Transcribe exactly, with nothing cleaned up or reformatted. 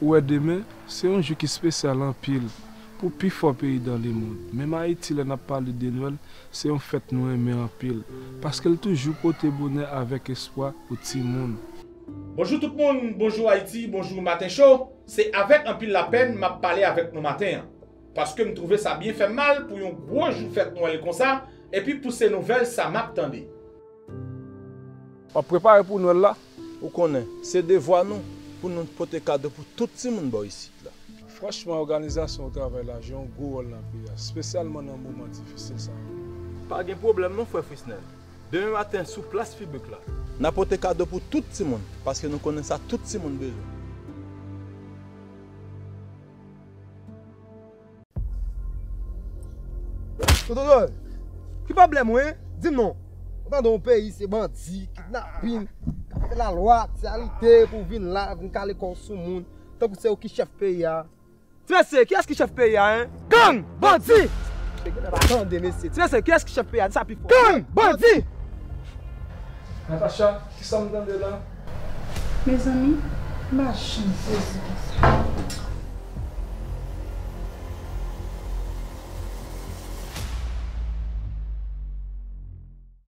Ou wè demen, se yon jou ki espesyal anpil pou pifò peyi dans le monde. Menm Ayiti, lè n ap pale de Nwèl, se yon fèt nou renmen anpil, paske l toujou pote bonè avèk espwa pou timoun. Bonjou tout moun, bonjou Ayiti, bonjou Maten Cho. Se avèk anpil lapèn m ap pale avèk nou maten an, paske m twouve sa byen fè m mal pou yon gwo jou fèt Nwèl konsa, epi pou se nouvèl sa m ap tande. W ap prepare pou Nwèl la? Ou konnen, se devwa nou pou nou pote kado pou tout timoun bò isit la. Franchman, òganizasyon ou travay la jwe yon gwo wòl nan peyi a, espesyalman nan moman difisil sa yo. Pa gen pwoblèm non, frè Frisnel. Demen maten, sou plas piblik la, n a pote kado pou tout timoun, paske nou konnen sa tout timoun bezwen. Tonton Dòl, ki pwoblèm ou, en? Di m non. Ou tande yon peyi se bandi, kidnapin, ka fè lalwa, ti alite pou w vin la, vin kale kò w sou moun, tankou se ou ki chèf peyi a. Ti mesye, kiyès ki chèf peyi a, en? Gang! Bandi! Mesye, genlè pa tande, mesye. Ti mesye, kiyès ki chèf peyi a? Di sa pi fò. Gang! Bandi! Natacha, kisa m tande la? Mezanmi, m pa janm poze konsa.